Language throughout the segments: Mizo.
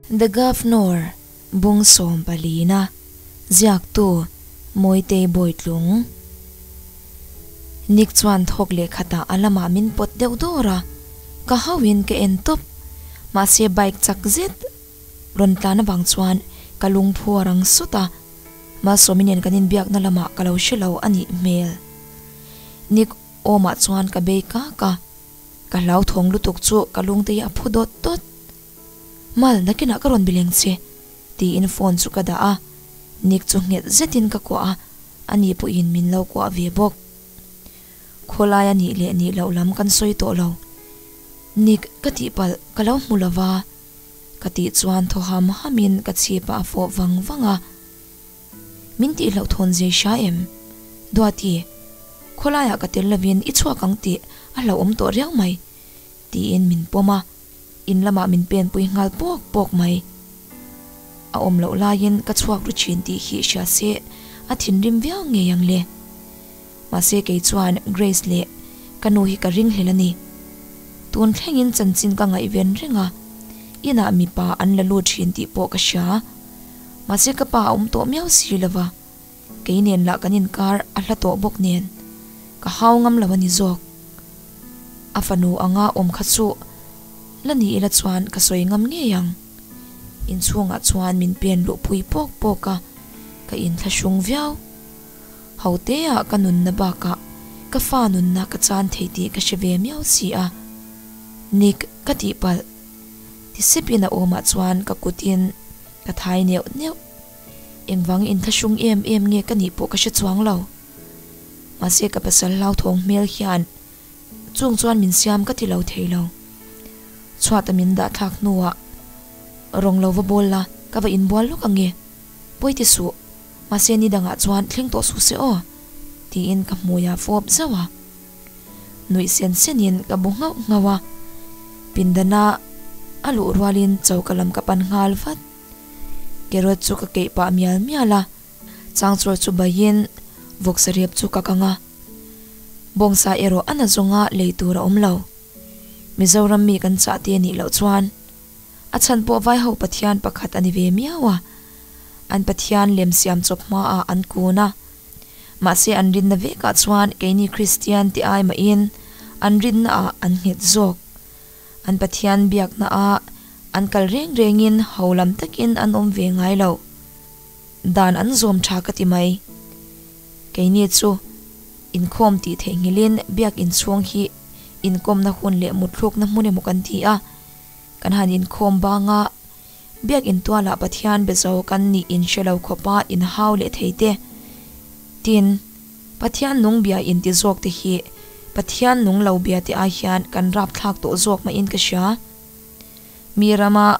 The Governor, Bung sawmpalina, Ziaktu, Mawitei Bawitlung. Nick chuan thawk leh khatah a lamah min pawt deuh dawr a, ka hauhin ka en tawp. Mahse bike chak zet rawn tlan avang chuan ka lungphu a rang sawt a, Malsawmi nen kan inbiakna lamah ka lo hre lo a nih hmel. Nick awmah chuan ka bei kak a, ka hlauthawng lutuk chu ka lungte hi a phu dawt dawt. Mal, nakinah ka rawn bileng che, tiin phone chu ka dah a, Nick chu nghet zetin ka kuah a, ani pawhin min lo kuah ve bawk. Khawlai a nih leh nih loh lam kan sawi tawh lo. Nick, ka tihpalh, ka lo hmu lo va, ka tih chuan thaw ham hamin ka chhipah a fawh vang vang a. Min tihloh thawn zia i hria em? Duati, khawlaiah ka tel lovin i chhuak ang tih a hlauhawm tawh riau mai, tiin min pawm a. In lamah min penpui nghal pawk pawk mai. A awm loh laiin ka chhuak ru thin tih hi hria se a thinrim viau ngei ang le. Mahse kei chuan Grace leh ka nu hi ka ringhlel a ni. Tun thlengin chanchin ka ngaihven reng a, inah mipa an la lut thin tih pawh ka hria. Mahse ka pa a awm tawh miau si lova, kei nen lah kan inkar a hla tawh bawk nen ka hau ngam lo a ni zawk. A fanu anga awm kha chu la ni ila chuan ka sawi ngam ngei ang. Inchhungah chuan min pen luh pui pawk pawk a, ka inthlahrung viau. Hotea ka nunna bakah ka fa nunna ka chan thei tih ka hre ve miau si a. Nick ka tihpalh. Ti sepin a awmah chuan ka kutin ka thai neuh neuh. Engvang inthlahrung em em nge ka nih pawh ka hre chuang lo. Mahse ka pasal hlauthawng hmel hian chung chuan min siam ka ti lo thei lo. Chhuata min dah thlak hnuah rawng lo va bawl la ka va inbual lawk ang e. Pawi ti suh, mahse ni dangah chuan thleng tawh suh se aw, tiin ka hmui a fawp zauh a. Nuih sen senin ka bu nghauh nghauh a. Pindana a luh rualin choka lam ka pan nghal vat. Carrot chu ka keih pah mial mial a. Changchawr chu baiin vawksa rep chu ka kang a, bawngsa erawh a na zawnga lei tur a awm lo. Mizoram mi kan chah te nih loh chuan a chhan pawh vaiho Pathian pakhat a ni ve miau a, an Pathian lem siam chawp hmaah an kun a. Mahse an rinna vekah chuan keini Kristian te ai mahin an rinnaah an nghet zawk. An Pathian biaknaah an kal reng rengin ho lam takin an awm ve ngai lo. Dan an zawm tha ka ti mai. Keini chu inkhawm tih theihnghilhin biak inchhung hi inkawmna hun leh mutthlukna hmun emaw kan ti a. Kan han inkhawm banga biak intualah Pathian be zo kan nih inhre lo khawpa inhau leh thei te. Tin, Pathian nung bia inti zawk te hi Pathian nung lo bia te ai hian kan rapthlak tawh zawk mahin ka hria. Mi rama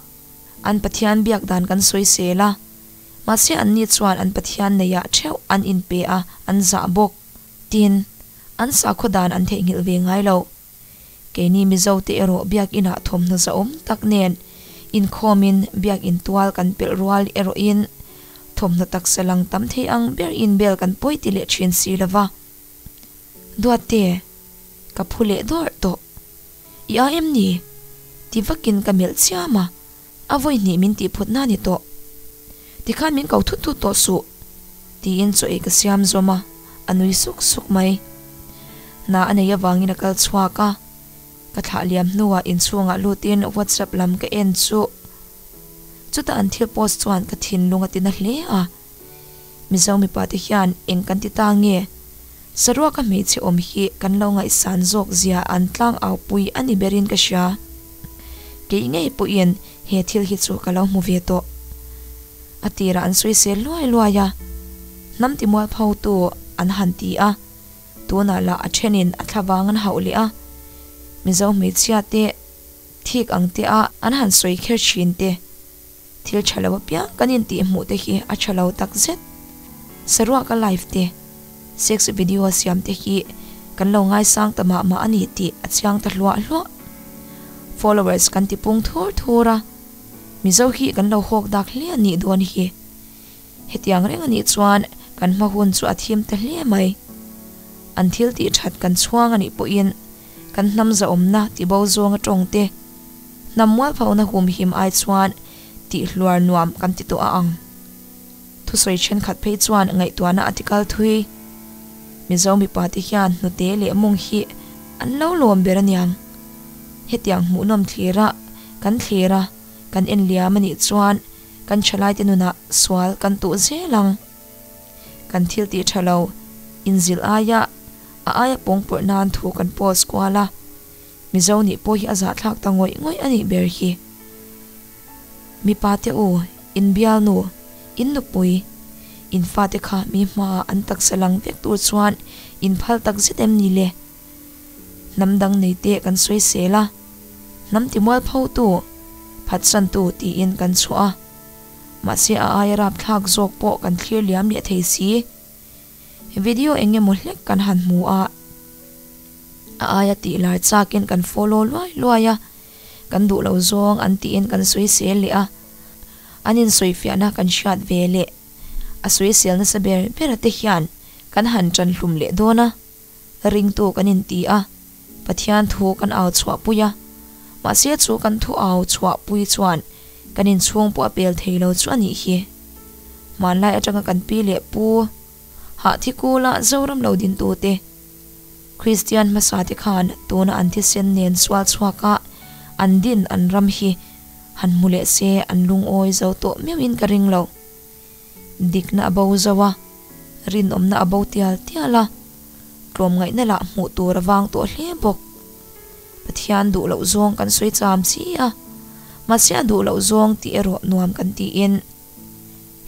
An Pathian biak dan kan sawi sel a, mahse anni chuan an Pathian neiah theuh an inpe a, an zah bawk. Tin, an sakhaw dan an theihnghilh ve ngai lo. Keini Mizote erawh biakinah thawmhnaw zahawm tak nen inkhawmin biakin tual kan pelh rual erawhin thawmhnaw taksa lang tam thei ang ber inbel kan pawi ti leh thin si lo va. Duatte, ka phu leh dawrh tawh. I a em ni? Ti vakin ka melh chiam a, a vawi hnih min tih phut na ni tawh. Tikhan min ko thut thut tawh suh, tiin chaw ei ka siam zawm a, a nui suk suk mai. Hna a nei avangin a kal chhuak a, ka thlah liam hnuah inchhungah lutin WhatsApp lam ka en chu chutah an thil post chuan ka thinlung a ti na hle a. Mizo mipa te hian eng kan ti ta nge? Saruaka hmeichhe awm hi kan lo ngaihsan zawk zia an tlang au pui a ni berin ka hria. Kei ngei pawhin he thil hi chu ka lo hmu ve tawh. A tirah an sawisel luai luai a, hnam timualpho tu an han ti a, tunah lah a thenin a thlavang an hauh leh a. Mizo hmeichhia te thik ang te a an han sawi kher thin te. Thil tha lo apiang kan intih hmuh te hi a tha lo tak zet. Saruaka live te, sex video siam te hi kan lo ngaisang ta mah mah a ni tih a chiang ta hluah hluah. Followers kan ti pung thur thur a, Mizo hi kan lo hawk dak hle a nih dawn hi. Hetiang reng a nih chuan kan hma hun chu a thim ta hle mai. An thil tih that kan chhuang a nih pawhin kan hnam zahawmna tibo zawnga tawng te, Hnam mualphona humhim ai chuan Tih hluar nuam kan ti tawh a ang. Thusawi thenkhat phei chuan ngaihtuahna a tikal thui. Mizo mipa te hian hnute leh mawng hi an lo lawm ber aniang. Hetiang hmuhnawm thlira kan thlir a, kan en liam anih chuan kan thalaite nunah sual kan tuh zel ang. Kan thil tih tha lo inzilh aia a aia pawngpawrh nan thu kan post kual a. Mizo nih pawh hi a zahthlak ta ngawih ngawih a nih ber hi. Mipa te u, in bialnu, in nupui, in fate kha mi hmaah an taksa lang vek tur chuan in phal tak zet em ni le? Hnam dang nei te kan sawi sel a, hnam ti mualpho tu, phatsan tu tiin kan chhuah a. Mahse a aia rapthlak zawk pawh kan thlir liam leh thei si. Video eng emaw hlek kan han hmu a, a aia tih lar chakin kan follow luai luai a, kan duh lo zawng an tiin kan sawisel leh a, an insawifiahna kan hriat ve leh a sawisel nasa ber ber te hian kan han tan hlum leh dawn a, ringtu kan inti a, Pathian thu kan au chhuahpui a, mahse chu kan thu au chhuahpui chuan kan inchhung pawh a pel thei lo chu a nih hi. Hmanlai atanga kan pi leh pu Hahthikula Zoram lo dintute, Kristian hmasa te khan tuna an thisen nen sual chhuaka an din an ram hi han hmu leh se an lungawi zo tawh meuhin ka ring lo. Dikna a bo zo a, rinawmna a bo tial tial a, tlawmngaihna lah hmuh tur a vang tawh hle bawk. Pathian duh loh zawng kan sawi cham chi a, mahse a duh loh zawng tih erawh nuam kan tiin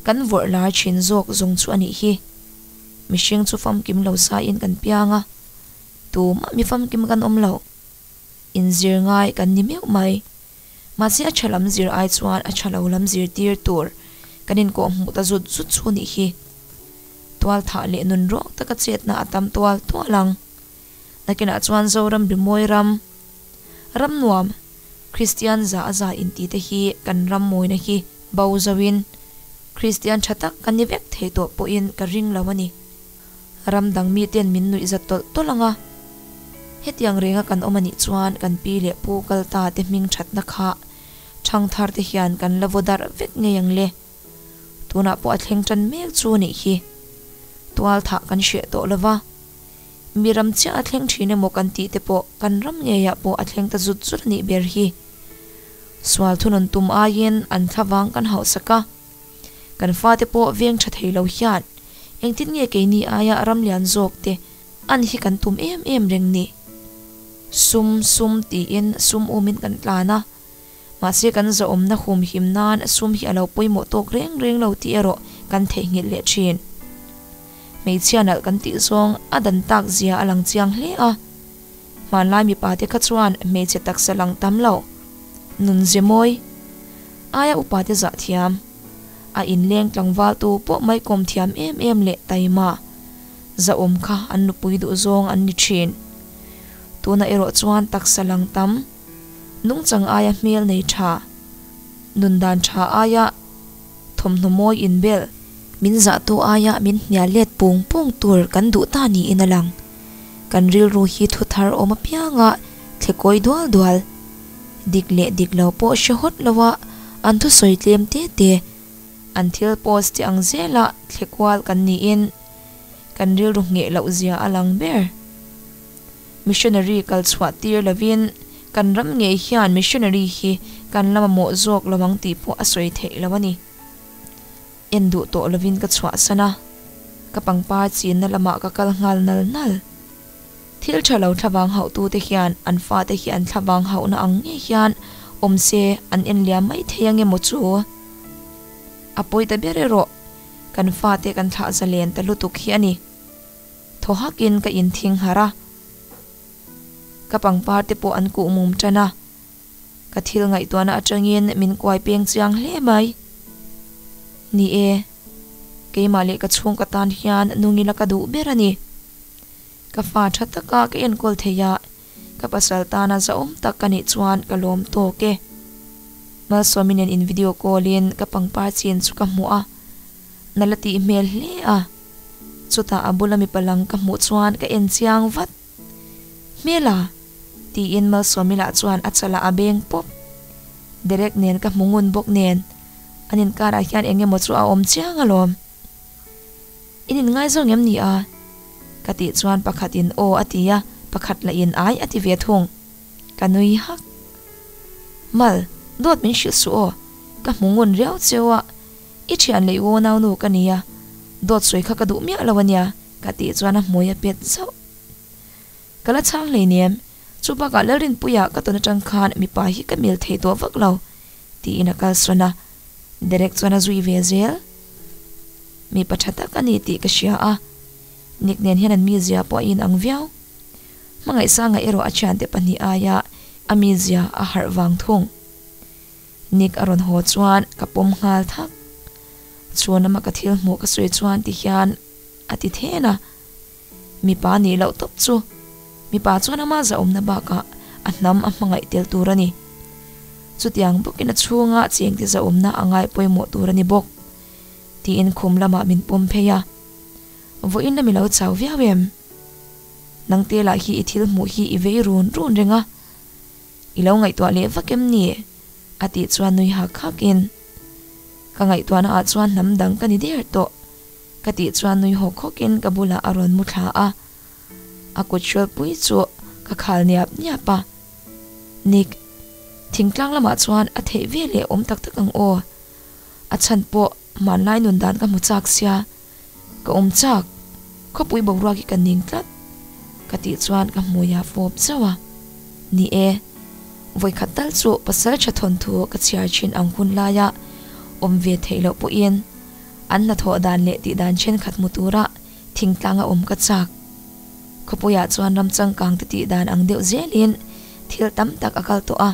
kan vawrh lar thin zawk zawng chu a nih hi. Mihring chu famkim lo saiin kan piang a, tumah mi famkim kan awm lo. Inzir ngai kan ni meuh mai. Mahse a tha lam zir ai chuan a tha lo lam zirtir tur kan inkawh hmuh ta zut zut chu nih hi. Tual thah leh nun rawk taka chetna a tam tual tual ang. Nakinah chuan Zoram rimawi ram, ram nuam, Kristian za a za inti te hi kan ram mawina hi bo zoin Kristian tha tak kan ni vek thei tawh pawhin ka ring lo a ni. Ram dang miten min nuih za tawlh tawlh ang a. Hetiang renga kan awm a nih chuan kan pi leh pu kal ta te hming thatna kha thangthar te hian kan la vaw darh vek ngei ang le. Tunah pawh a thleng tan mek chu nih hi. Tual thah kan hreh tawh lo va. Mi ram chiah a thleng thin emaw kan tih te pawh kan ram ngeiah pawh a thleng ta zut zut a nih ber hi. Sual thunun tum aiin an thlavang kan hauhsak a. Kan fate pawh veng tha thei lo hian engtin nge keini aia ram lian zawk te an hi kan tum em em reng ni. Sum sum tiin sum umin kan tlan a, mahse kan zahawmna humhim nan sum hi a lo pawimawh tawk reng reng lo tih erawh kan theihnghilh leh thin. Hmeichhia nalh kan tih zawng a dan tak zia a lang chiang hle a. Hmanlai mipa te kha chuan hmeichhe taksa lang tam lo, nun ze mawi, aia upa te zah thiam, a inleng tlangval tu pawh mai kawm thiam em em leh taima zahawm kha an nupui duh zawng an ni thin. Tuna erawh chuan taksa lang tam, nungchang aia hmel nei tha, nun dan tha aia thawmhnaw mawi inbel, min zahtu aia min hnial let pung pung tur kan duh ta niin a lang. Kan rilru hi thu thar awm apianga thlekawi dual dual, dik leh dik lo pawh hre hawt lo a an thusawi tlem te te, an thil post te ang zela thlekual kan niin kan rilru ngheh loh zia a lang ber. Missionary kal chhuah tir lovin kan ram ngei hian missionary hi kan la mamawh zawk lo ang tih pawh a sawi theih lo a ni. En duh tawh lovin ka chhuahsan a, ka pangpar chinna lamah ka kal nghal nal nal. Thil tha lo thlavang hauhtute hian an fate hi an thlavang hauhna ang ngei hian awm se an en liam mai thei ang emaw chu? A pawi ta ber erawh kan fate kan thlah zalen ta lutuk hi a ni. Thaw hakin ka inthing harh a, ka pangpar te pawh an kuh mum tan a. Ka thil ngaihtuahna atangin min kuai peng chiang hle mai. Ni e, keimah leh ka chhungkaw tan hian nungila ka duh ber a ni. Ka fa tha taka ka enkawl thei a, ka pasal tana zahawm tak ka nih chuan ka lawm tawk e. Malsawmi nen in video call in ka pangpar chin chu ka hmuh a, na la tih hmel hle a. Chutah a bula mipa lang ka hmuh chuan ka en chiang vat. Hmela! Tiin Malsawmi lah chuan a chalah a beng pawp. Derek nen ka hmu ngun bawk nen. An inkarah hian eng emaw chu a awm chiang alawm. In inngaizawng em ni a? Ka tih chuan pakhatin aw a ti a, pakhat lah in ai a ti ve thung. Ka nui hak. Mal, dawt min hrilh suh aw. Ka hmu ngun riau cheu a, i thian leh i unau nu ka nia, dawt sawi kha ka duh miah lo ania ka tih chuan a hmui a pet zauh. Ka la chhang hleinem, chu bakah Lalrinpuia ka tawn atang khan mipa hi ka mil thei tawh vak lo tiin a kalsawn a, Derek chuan a zui ve zel. Mipa tha tak a ni tih ka hria a, Nick nen hian an mizia pawh a inang viau. Hmangaihsanga erawh a thiante pahnih aia a mizia a harh vang thung. Nick a rawn haw chuan ka pawm nghal thak. Chhun lama ka thil hmuh ka sawi chuan ti hian a ti then a. Mipa nih loh tawp chu mipa chuan ama zahawmna bakah a hnam a hmangaih tel tur a ni. Chutiang bawkin a chhunga chengte zahawmna a ngai pawimawh tur a ni bawk tiin khum lamah min pawm phei a. Vawiin la mi lo chau viau em? Nangte lah hi i thil hmuh hi i vei run run reng a. I lo ngaihtuah leh vak em ni? A tih chuan nui hak hakin, Ka ngaihtuahna ah chuan hnam dang ka ni der tawh. Ka tih chuan nui hawk hawkin ka bulah a rawn mu thla a. A kut hrualpui chu ka khal niap niap a. Nick, thingtlang lamah chuan a theih ve leh awm tak tak ang aw. A chhan pawh hmanlai nun dan ka hmu chak sia. Ka awm chak, khawpui boruak hi ka ning tlat ka tih chuan ka hmui a fawp zauh a. Ni e, vawikhat tal chu pasal tha thawnthu ka chhiar thin ang hun laia awm ve theih loh pawhin an hnathawh dan leh tih dan thenkhat hmu tura thingtlang a awm ka chak. Khawpuiah chuan ram changkang te tih dan ang deuh zelin thil tam tak a kal tawh a.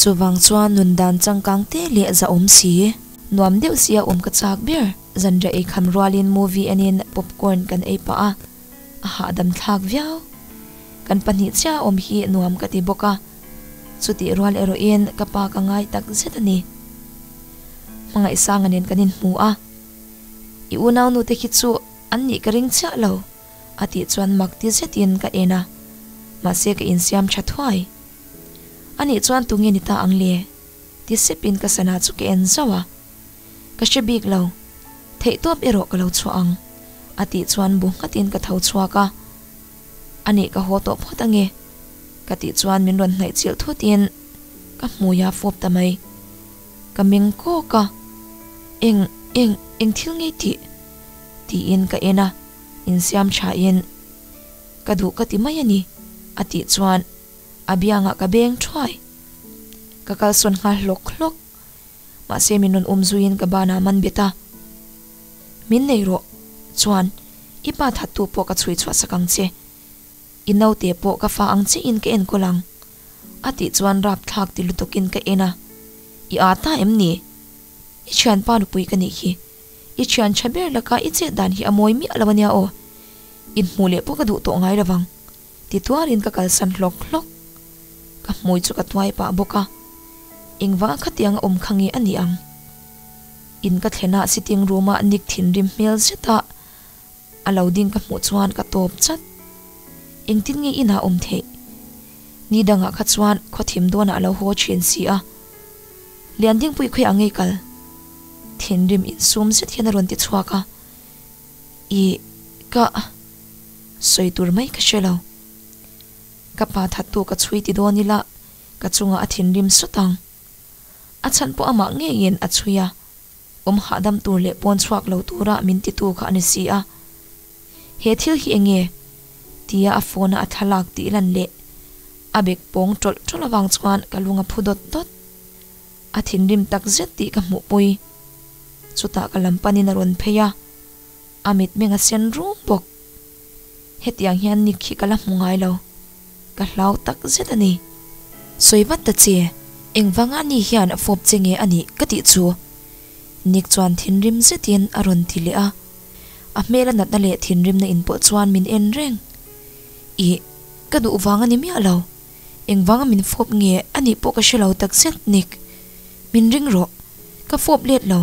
Chuvang chuan nun dan changkang te leh zahawm si. Nuam deuh sia awm ka chak ber. Zanriah ei kham rualin movie enin popcorn kan ei pah a, a hahdam thlak viau. Kan pahnih chiah awm hi nuam ka ti bawk a, chutih rual erawhin ka pa ka ngai tak zet a ni. Hmangaihsanga nen kan inhmu a, I unaunu te khi chu an nih ka ring chiah lo, a tih chuan mak ti zetin ka en a, mahse ka insiam tha thuai. Anih chuan tunge ni ta ang le? Ti sepin ka sana chu ka en zauh a. Ka hre bik lo, theihtawp erawh ka lo chhuah ang, a tih chuan bu nghatin ka tho chhuak a. Anih ka haw tawh phawt ange, ka tih chuan min rawn hnaih chilh thutin ka hmui a fawp ta mai. Ka meng kawk a, Eng, eng, eng thil ngei tih? tiin ka en a, insiam thain ka duh ka ti mai a ni, a tih chuan a biangah ka beng thuai. Ka kalsawn nghal hlawk hlawk. Mahse min rawn um zuiin ka banah man bet a. Min nei rawh. Chuan, i pa thattu pawh ka chhui chhuah sak ang che. I naute pawh ka fa ang chiahin ka enkawl ang. A tih chuan rapthlak ti lutukin ka en a. I â ta em ni? I thianpa nupui ka nih hi. I thian tha ber laka i chet dan hi a mawi miah lo ania aw. Inhmuh leh pawh ka duh tawh ngai lovang. Ti tuarin ka kalsan hlawk hlawk. Ka hmui chu ka tuai pah bawk a, engvanga khatiang a awm kha nge a nih ang? In ka thlen ah sitting room ah Nick thinrim hmel zet a a lo ding ka hmuh chuan ka tawp chat. Engtin nge inah awm theih? Ni dangah kha chuan khawthim dawnah a lo haw thin si a. Liandingpui khawiah ngei kal? Thinrim insum zet hian a rawn ti chhuak a. Ih, ka sawi tur mai ka hre lo. Ka pa thattu ka chhui ti dawn ila ka chungah a thinrim sawt ang. A chhan pawh amah ngeiin a chhui a, awm hahdam tur leh pawn chhuak lo tura min titu kha a ni si a. He thil hi eng nge? tia a phone a a thlalak tih lan leh a bag pawng tawlh tawlh avang chuan ka lung a phu dawt dawt. A thinrim tak zet tih ka hmuhpui. Chutah ka lam panin a rawn phei a, a mitmeng a sen rum bawk. Hetiang hian Nick hi ka la hmu ngai lo, ka hlau tak zet a ni. Sawi vat ta che, engvanga ni hian fawp che nge a nih ka tih chu? Nick chuan thinrim zetin a rawn ti leh a, a hmel a natna leh thinrimna in pawh chuan min en reng. Ih, ka duh vang a ni miah lo. Engvanga min fawp nge a nih pawh ka hre lo takzet Nick. Min ring rawh. Ka fawp let lo.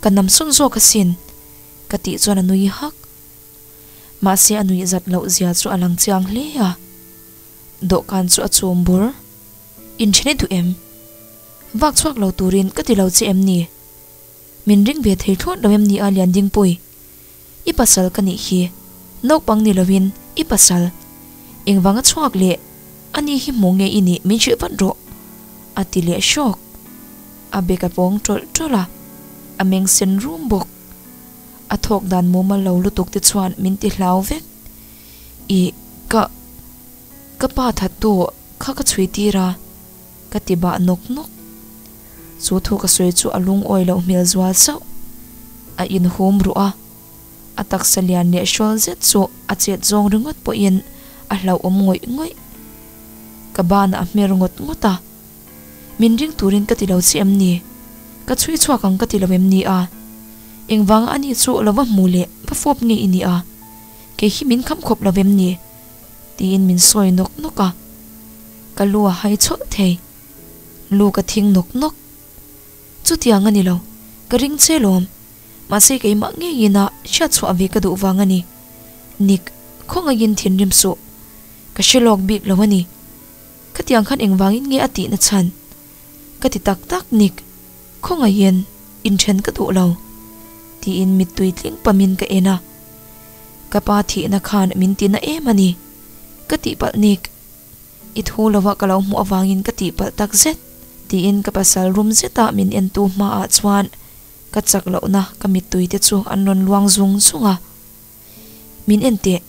Ka nam sawn zawk asin. Ka tih chuan a nui hak. Mahse a nuih zat loh zia chu a lang chiang hle a. Dawhkan chu a chum bur. Inthen i duh em? Vak chhuak lo turin ka ti lo che em ni? Min ring ve thei thlawt lo em ni a Liandingpui? I pasal ka nih hi, naupang ni loin i pasal. Engvanga chhuak leh a ni hi hmu nge i nih min hrilh vat rawh, a ti leh hrawk. A bek a pawng tawlh tawlh a, a meng sen rum bawk. A thawk dan mumal lo lutuk te chuan min ti hlau vek. I ka ka pa thattu kha ka chhui tir a, ka ti bah nawk nawk. Chu thu ka sawi chu a lungawi loh hmel zual sauh. A inhum ruh a, a taksa lian leh hrawl zet chu a chet zawng ringawt pawhin a hlauhawm ngawih ngawih. Ka banah a hmer ngawt ngawt a, Min ring turin ka ti lo che em ni? Ka chhui chhuak ang ka ti lo em ni a? Engvanga ani chu lo va hmu leh va fawp nge i nih a? Kei hi min kham khawp lo em ni? Tiin min sawi nawk nawk a. Ka lu a hai chhawlh thei. Lu ka thing nawk nawk. Chutiang a ni lo, ka ring che lawm. Mahse keimah ngeiin a hriat chhuah ve ka duh vang a ni. Nick, khawngaihin thinrim suh. Ka hre lawk bik lo a ni. Khatiang khan engvangin nge a tihna chhan? Ka ti tak tak Nick, khawngaihin inthen ka duh lo. Tiin mittui tling pamin ka en a. Ka pa thihna khan min tina em a ni. Ka tihpalh Nick. I thu lova ka lo hmuh avangin ka tihpalh tak zet, tiin ka pasal rum zeta min entu hmaah chuan ka chak lohna ka mittui te chu an rawn luang zung zung a. Min en teh,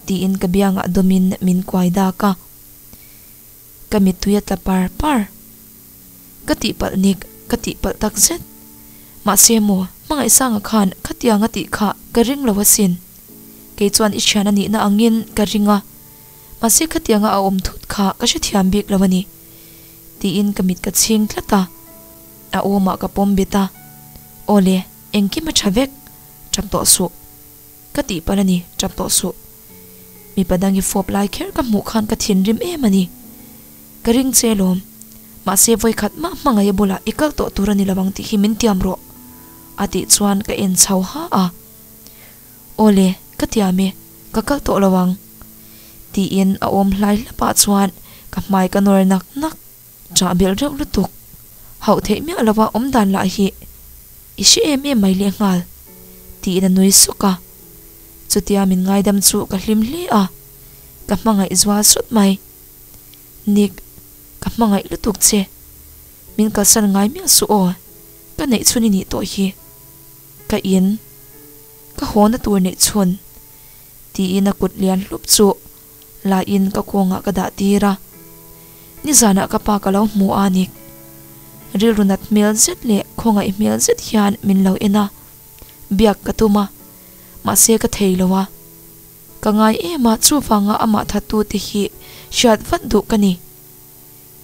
tiin ka biangah dawmin min kuai dak a. Ka mittui a tla par par. Ka tihpalh nik, ka tihpalh tak zet. Mahse maw, Hmangaihsanga khan khatiang a tih kha ka ring lo asin. Kei chuan i thian a nihna angin ka ring a. Mahse khatianga a awm thut kha ka hrethiam bik lo a ni, tiin ka mit ka chhing tlat a, a awmah ka pawm bet a, Aw le, engkim a tha vek, tap tawh suh. Ka tihpalh a ni, tap tawh suh. Mipa dang i fawp lai kher ka hmuh khan ka thinrim em a ni. Ka ring che lawm. Mahse vawikhat mah hmangaih a bulah i kal tawh tur a ni lo ang tih hi min tiam rawh, a tih chuan ka en chho ha a. Aw le, ka tiam e, ka kal tawh lo ang. Tiin a awm hlai hlapah chuan ka hmai ka nawr nak nak. Chah belh reuh lutuk. Hauh theih miah lova awm dan lah hi i hre em em mai lehnghal, tiin a nui suk a. Chutia min ngaidam chu ka hlim hle a, ka hmangaih zual sut mai. Nick, ka hmangaih lutuk che. Min kalsan ngai miah suh aw, ka neih chhun i nih tawh hi. Ka in. Ka hawna tur neih chhun. Tiin a kut lian hlup chu la in ka kawngah ka dah tir a. Nizanah ka pa ka lo hmu a ni. Rilru nat hmel zet leh khawngaih hmel zet hian min lo en a. Biak ka tum a, mahse ka thei lo a. Ka ngai em a chuvanga amah thattu te hi hriat vat duh ka ni.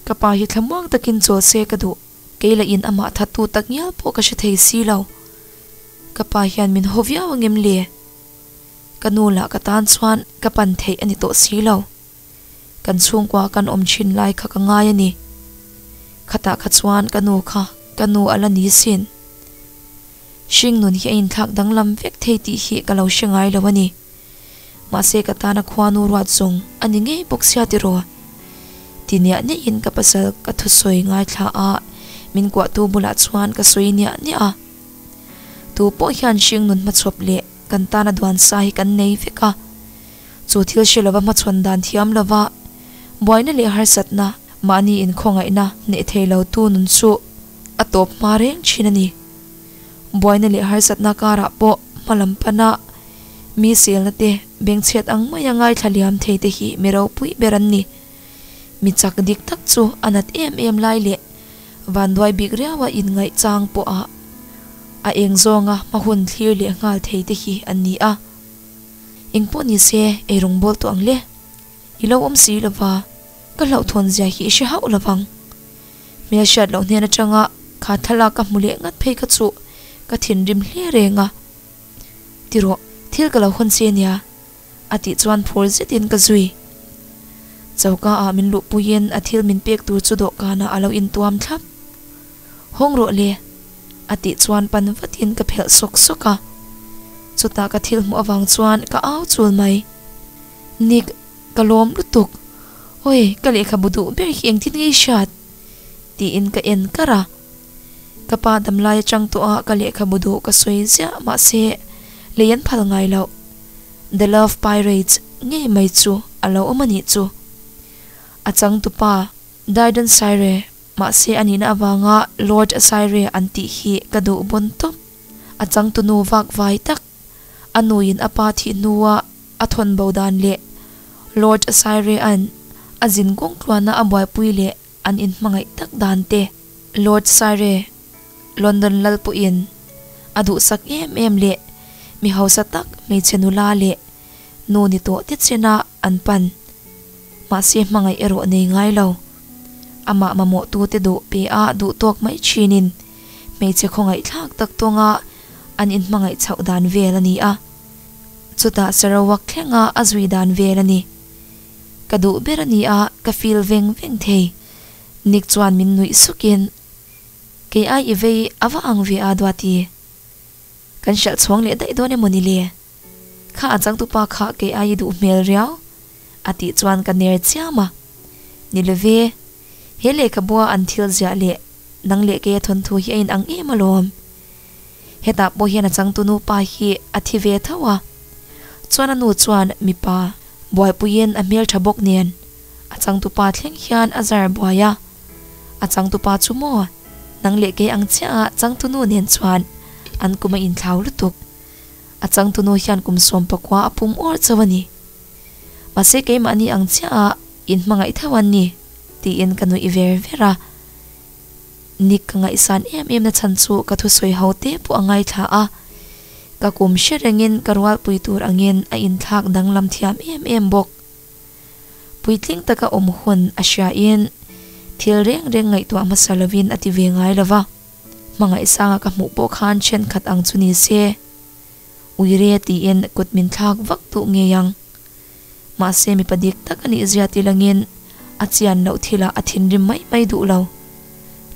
Ka pa hi thlamuang takin chawl se ka duh. Kei lah in amah thattu tak ngial pawh ka hre thei si lo. Ka pa hian min haw viau angem le? Ka nu lah ka tan chuan ka pan theih a ni tawh si lo. Kan chhungkua kan awm thin lai kha ka ngai a ni. Khatah kha chuan ka nu kha ka nu a la ni sin. Hringnun hi a inthlak danglam vek thei tih hi ka lo hre ngai lo a ni. Mahse ka tana khuanu ruat zawng a ni ngei bawk sia tiraw? Ti niah niahin ka pasal ka thusawi ngaithla a, min kuahtu bulah chuan ka sawi niah niah a. Tu pawh hian hringnun hmachhawp leh kan tana duan sa hi kan nei vek a. Chu thil hre lova hmachhawn dan thiam lova buaina leh harsatna mahni inkhawngaihna hneh thei lo tu nun chu a tawp hma reng thin a ni. Buaina leh harsatna karah pawh hma lam pana mi selna te bengchhiat ang maia ngaithla liam thei te hi mi ropui ber an ni. Mi chak dik tak chu a nat em em lai leh vanduai bik riaua inngaih chang pawha a eng zawnga hma hun thlir leh nghal thei te hi an ni a. Eng pawh ni se ei rawng bawl tawh ang le. I lo awm si lova, ka hlauhthawn zia hi i hre hauh lovang. Hmel hriat loh hnen atanga kha thlalak ka hmu leh ngat phei kha chu ka thinrim hle reng a. Ti rawh, thil ka lo hawn che nia, a tih chuan phur zetin ka zui. Choka ah min luhpuiin a thil min pek tur chu dawhkanah a lo intuam thlap. Hawng rawh le, a tih chuan pan vatin ka phelh sawk sawk a. Chutah ka thil hmuh avang chuan ka au chul mai. Nick, ka lawm lutuk. Oi, ka lehkhabu duh ber hi engtin nge i hriat? Tiin ka en kar a. Ka pa damlai atang tawh a ka lehkhabu duh ka sawi ziah mahse lei an phal ngai loh. The Love Pirates ngei mai chu a lo awm a nih chu. A changtupa Daidan Saire mahse a nihna avanga Lord Saire an tih hi ka duh bawn tawp. A changtunu vak vai tak a nuin a pa thih hnua a thawn bo dan leh Lord Saire-a'n a zin kawng tluana a buaipui leh an inhmangaih tak dan te Lord Saire London lal pawhin a duhsak em em leh mi hausa tak hmeichhe nula leh nu ni tawh te chena an pan mahse hmangaih erawh nei ngai lo. Amah mamawhtute duh pe a duh tawk mai thinin hmeichhe khawngaihthlak tak tawnga an inhmangaih chhoh dan vel a ni a. Chutah Sarawak thlenga a zui dan vel a ni. Ka duh ber a ni a, ka feel veng veng thei. Nick chuan min nuih sukin, Kei ai i vei a va ang ve a Duati. Kan hralh chhuang leh daih dawn emaw ni le? Kha a changtupa kha kei ai i duh hmel riau, a tih chuan ka ner chiam a. Ni love, he lehkhabua an thil ziah leh nang leh kei a thawnthu hi a inang em alawm. Hetah pawh hian a changtu nupa hi a thi ve tho a, chuan a nu chuan mipa buaipuiin a hmeltha bawk nen a changtupa thleng hian a zar buai a, a changtupa chu maw nang leh kei ang chiah a changtu nu nen chuan an kum a inthlau lutuk. A changtu nu hian kum 19 a pum uar chauh a ni. Mahse keimahni ang chiah a inhmangaih tho an ni tiin ka nuih ver ver a. Nick ka ngaihsan em em na chhan chu ka thusawi ho te pawh a ngaithla a, ka kum hre rengin ka rualpui tur angin a inthlak danglam thiam em em bawk. Puitling taka awm hun a hriain thil reng reng ngaihtuah hmasa lovin a ti ve ngai lova, hmangaihsanga ka hmuh pawh khan thenkhat ang chu ni se, uire tiin kut min thlak vak duh ngei ang. Mahse mipa dik tak a nih zia ti langin a chian loh thilah a thinrim mai mai duh lo.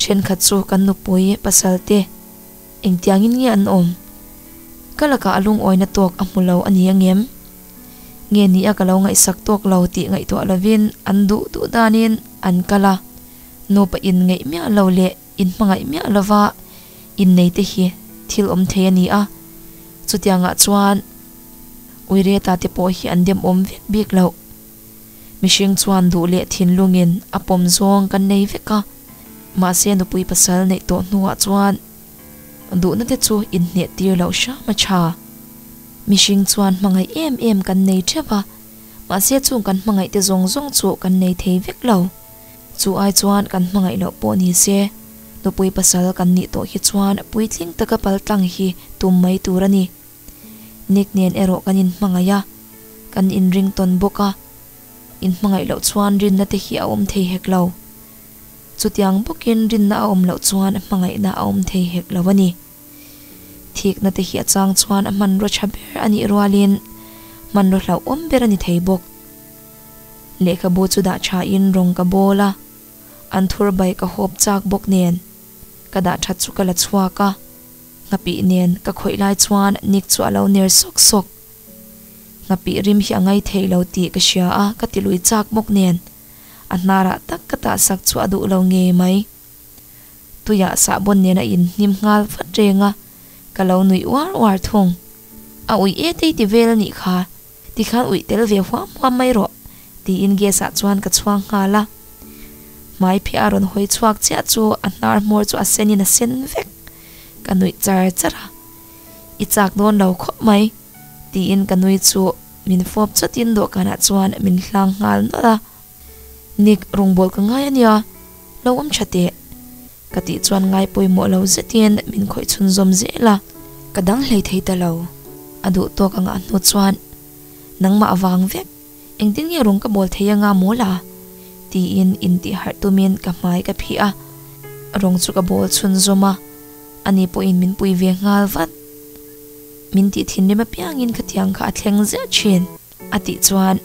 Thenkhat chu kan nupui pasal te engtiangin nge an awm? Ka lakah a lungawina tawk a hmu lo a ni angem? Nge ni a ka lo ngaihsak tawk lo tih ngaihtuah lovin an duh duh danin an kal a, nupa inngeih miah lo leh inhmangaih miah lova innei te hi thil awm thei a ni a, chutiangah chuan Uireta te pawh hi an demawm vek bik loh. Mihring chuan duh leh thinlungin a pawm zawng kan nei vek a, mahse nupui pasal neih tawh hnuah chuan duhna te chu inhneh tir loh hram a tha. Mihring chuan hmangaih em em kan nei theuh a, mahse chung kan hmangaih te zawng zawng chu kan nei thei vek lo. Chu ai chuan kan hmangaih loh pawh ni se, nupui pasal kan nih tawh hi chuan puitling taka paltlang hi tum mai tur a ni. Nick nen erawh kan inhmangaih a, kan inring tawn bawk a, inhmangaih loh chuan rinna te hi a awm thei hek lo. Chutiang bawkin rinna a awm loh chuan hmangaihna a awm thei hek lo a ni. Thikna te hi a chang chuan a hmanraw tha ber a nih rualin hmanraw hlauhawm ber a ni thei bawk. Lehkhabu chu dah thain rawng ka bawl a, an thur bai ka hawp chak bawk nen ka dah that chu ka la chhuak a. Nghapih nen ka khawih lai chuan Nick chu a lo ner sawk sawk. Nghapih rim hi a ngai thei lo tih ka hria a, ka ti lui chak bawk nen a hnarah tak ka tahsak chu a duh lo ngei mai. Tuiah sahbawn nen a inhnim nghal vat reng a, ka lo nuih uar uar thung. A uih e tei ti vel a nih kha, tikhan uih tel ve huam huam mai rawh tiin gas ah chuan ka chhuang nghal a. Hmai phiah a rawn hawi chhuak chiah chu a hnar hmawr chu a sen in a sen vek. Ka nuih char char a, I chak dawn lo khawp mai tiin ka nui chu min fawp chawtin dawhkanah chuan min hlang nghal nawlh a. Nick rawngbâwl ka ngai a nia, lo awm tha teh. Ka tih chuan ngai pawimawh lo zetin min khawih chhunzawm zel a, ka dang hlei thei ta lo. A duh tawk a ngah hnu chuan, Nangmah avang vek, engtin nge rawng ka bawl thei anga maw la? tiin intihharh tumin ka hmai ka phih a, rawng chu ka bawl chhunzawm a, ani pawhin min pui ve nghal vat. Min tih thinrim apiangin khatiang kha a thleng ziah thin. A tih chuan,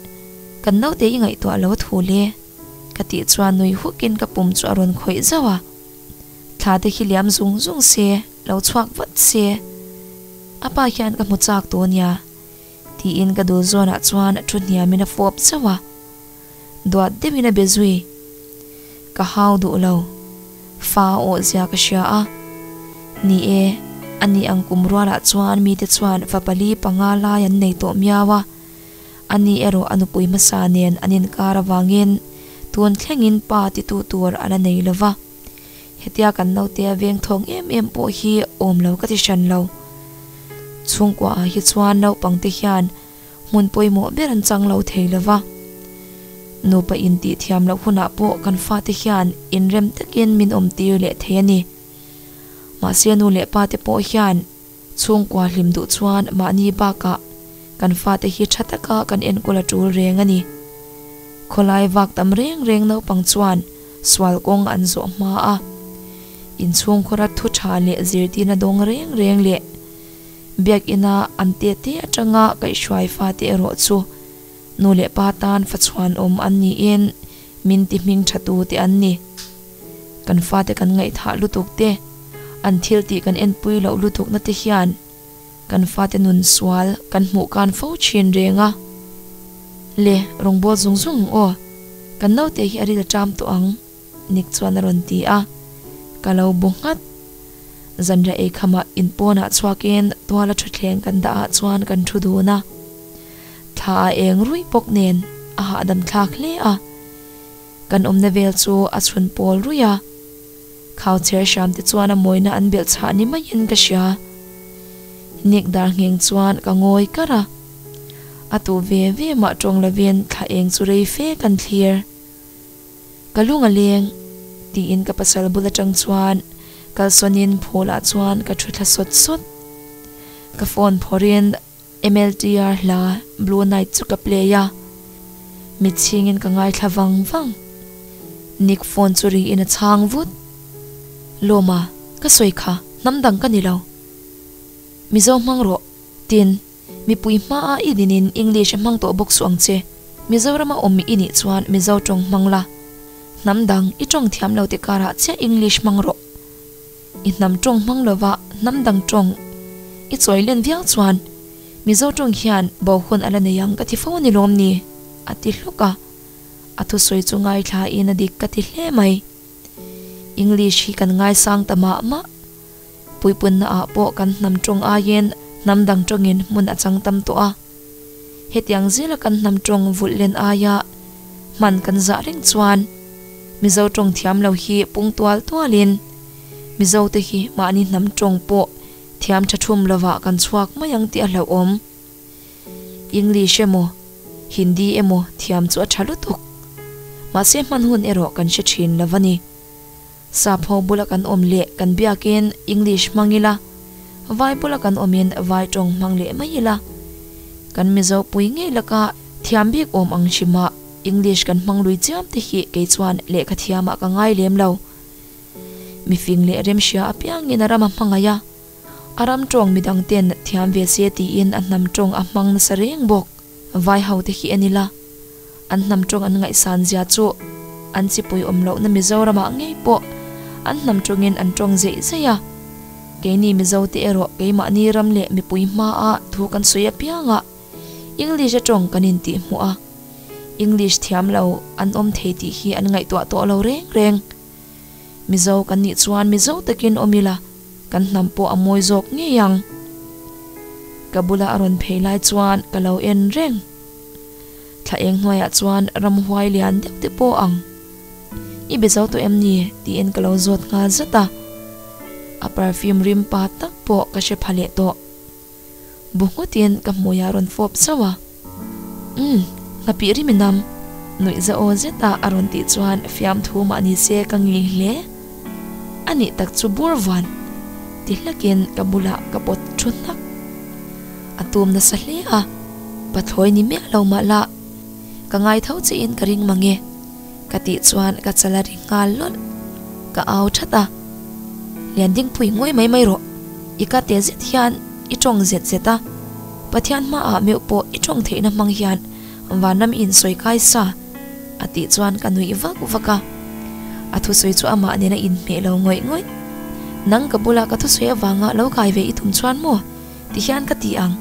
Kan naute i ngaihtuah lo thu le. Ka tih chuan nui hukin ka pum chu a rawn khawih zauh a. Thla te khi liam zung zung se, lo chhuak vat se. A pa hian ka hmu chak tawh nia. Tiin ka dul zawnah chuan thu hniamin a fawp zauh a. Duat deuhin a be zui. Ka hau duh lo. Fa a awh zia ka hria a. Ni e, ani ang kum rualah chuan mite chuan fa pali panga lai an nei tawh miau a. Ani erawh a nupui hmasa nen an inkar avangin tun thlengin pa titu tur a la nei lo va. Hetia kan naute a veng thawng em em pawh hi awm lo ka ti hran lo. Chhungkua ah hi chuan naupangte hian hmun pawimawh ber an chang lo thei lo va. Nupa intih thiam loh hunah pawh kan fate hian inrem takin min awm tir leh thei a ni. Mahse nu leh pa te pawh hian chhungkua hlim duh chuan mahni bakah kan fate hi tha taka kan enkawl a tul reng a ni. Khawlai vak tam reng reng naupang chuan sual kawng an zawh hma a, inchhungkhawra thu tha leh zirtirna dawng reng reng leh biakina an te te atanga kaihhruai fate erawh chu nu leh pa tan fachhuan awm an niin min ti hming tha tu te an ni. Kan fate kan ngaihthah lutuk te, an thil tih kan enpui loh lutuk na te hian kan fate nun sual kan hmuh kan fo thin reng a. Le, rawngbâwl zung zung ang aw, kan naute hi a ril a ṭam tawh ang, Nick chuan a rawn ti a, ka lo bu nghat. Zanriah ei khamah inpawnah chhuakin tuala ṭhuthleng kan dah ah chuan kan ṭhu dun a. Thla a eng ruih bawk nen a hahdam thlak hle a. Kan awmna vel chu a chhun pawl ruih a, khau chher hram te chuan a mawina an belh chhah ni maiin ka hria. Nick dar ngheng chuan ka ngawi kar a, a tu ve ve mah tawng lovin thla eng chu rei fe kan thlir. Ka lung a leng, tiin ka pasal bul atang chuan kalsawnin phul ah chuan ka thu thla sawt sawt. Ka phone phawrhin MLTR hla Blue Night chu ka play a, mit chhingin ka ngaithla vang vang. Nick phone chu ri in a chhang vut. Lawma, ka sawi kha, hnam dang ka ni lo. Mizo hmang rawh, tin, mipui hmaa i dinin English a hmang tawh bawk suh ang che. Mizorama awm i nih chuan Mizo tawng hmang la. Hnam dang i tawng thiam lo te karah chiah English hmang rawh. I hnam tawng hmang lova hnam dang tawng i chawi len viau chuan Mizo tawng hian bo hun a la nei ang ka ti fo a ni lawm ni? a ti hluk a. A thusawi chu ngaithla in a dik ka ti hle mai. English hi kan ngaisang ta mah mah. Puipunna ah pawh kan hnam tawng aiin hnam dang tawngin hmun a chang tam tawh a. Hetiang zela kan hnam tawng vulh len aia hman kan zah reng chuan Mizo tawng thiam lo hi pung tual tualin Mizo te hi mahni hnam tawng pawh thiam tha thum lovah kan chhuak mai ang tih a hlauhawm. English emaw Hindi emaw thiam chu a tha lutuk. Mahse hman hun erawh kan hre thin lo a ni. Sap ho bula kan awm leh kan biakin English hmang ila, vai bula kan awmin vai tawng hmang leh mai ila. Kan Mizo pui ngei laka thiam bik awm ang hrimah English kan hmang lui chiam te hi kei chuan lehkha thiamah ka ngai lem lo. Mifing leh remhria apiangin a ram a hmangaih a, a ram tawng midang ten thiam ve se tiin a hnam tawng a hmang nasa reng bawk. Vai ho te hi en ila. An hnam tawng an ngaihsan zia chu an chipui awm lohna Mizoramah ngei pawh an hnam tawngin an tawng zeih zeih a. Keini Mizote erawh keimahni ram leh mipui hmaa thu kan sawi apiangah English a tawng kan intihhmuh a, English thiam lo an awm thei tih hi an ngaihtuah tawh lo reng reng. Mizo kan nih chuan Mizo takin awm ila kan hnam pawh a mawi zawk ngei ang. Ka bula a rawn phei lai chuan ka lo en reng. Thla eng hnuaiah chuan ramhuai lian deuh te pawh ang. I be zo tawh em ni? tiin ka lo zawt nghal zat a. A perfume rim pa tak pawh ka hre pha leh tawh. Bu nghutin ka hmuiah a rawn fawp zauh a. Umm, nghapih rim i nam, nuih za aw zeta a rawn tih chuan fiamthu mah ni se ka ngei hle. A nih tak chu bur vuan, ti hlakin ka bulah ka pawt thu hnak. A tum nasa hle a, pathlawi ni miah lo mah la, ka ngai tho chiin ka ring mang e, ka tih chuan ka chal a ri nghal lawlh. Ka au that a, Liandingpui ngawi mai mai rawh, i ka te zet hian i tawng zet zet a, Pathian hmaah meuh pawh i tawng theihna hmang hian vanram i insawi kai sa, a tih chuan ka nuih vak vak a. A thusawi chu amah nena inhmeh lo ngawih ngawih. Nang ka bula ka thusawi avanga lo kai ve i tum chuan maw? Ti hian ka ti ang.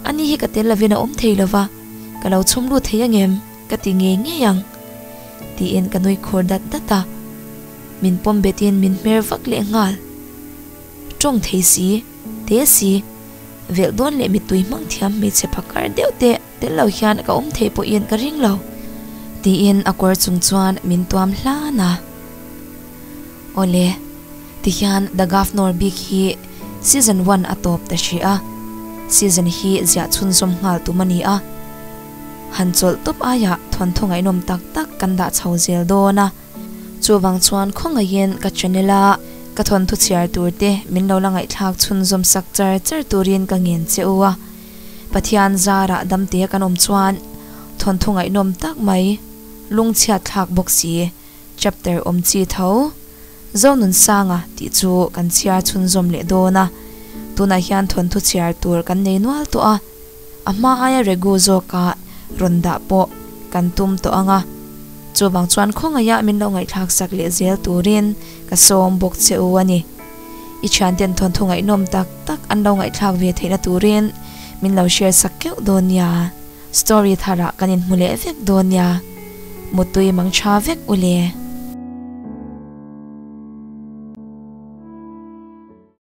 Ani hi ka tel lovin a awm thei lova, ka lo chhum lut thei angem? Ka ti ngei ngei ang. Tiin ka nui khur dat dat a. Min pawm betin min hmer vak leh nghal. Tawng thei si, te si, velh dawn leh mittui hmang thiam hmeichhe phakar deuh te tel lo hian ka awm thei pawhin ka ring lo, tiin a kawr chung chuan min tuam hlan a. Awle, tihian The Governor bik hi season one a tawp ta hrih a, season hi ziah chhunzawm nghal tum a ni a. Han chawlh tawp aiah thawnthu ngaihnawm tak tak kan dah chho zel dawn a. Chuvang chuan khawngaihin ka channel a ka thawnthu chhiar tur te min lo la ngaihthlak chhunzawm sak char char turin ka ngen che u a. Pathian zarah damte kan awm chuan thawnthu ngaihnawm tak mai lungchhiat thlak bawk si chapter awm chi tho Zonunsanga tih chu kan chhiar chhunzawm leh dawn a. Tunah hian thawnthu chhiar tur kan nei nual tawh a. A hma aia regu zawka rawn dah pawh kan tum tawh ang a, chuvang chuan khawngaiah min lo ngaihthlak sak leh zel turin ka sawm bawk che u a ni. I thianten thawnthu ngaihnawm tak tak an lo ngaihthlak ve theihna turin min lo share sak keuh dawn nia. Story tharah kan inhmu leh vek dawn nia. Mutui mang tha vek u le.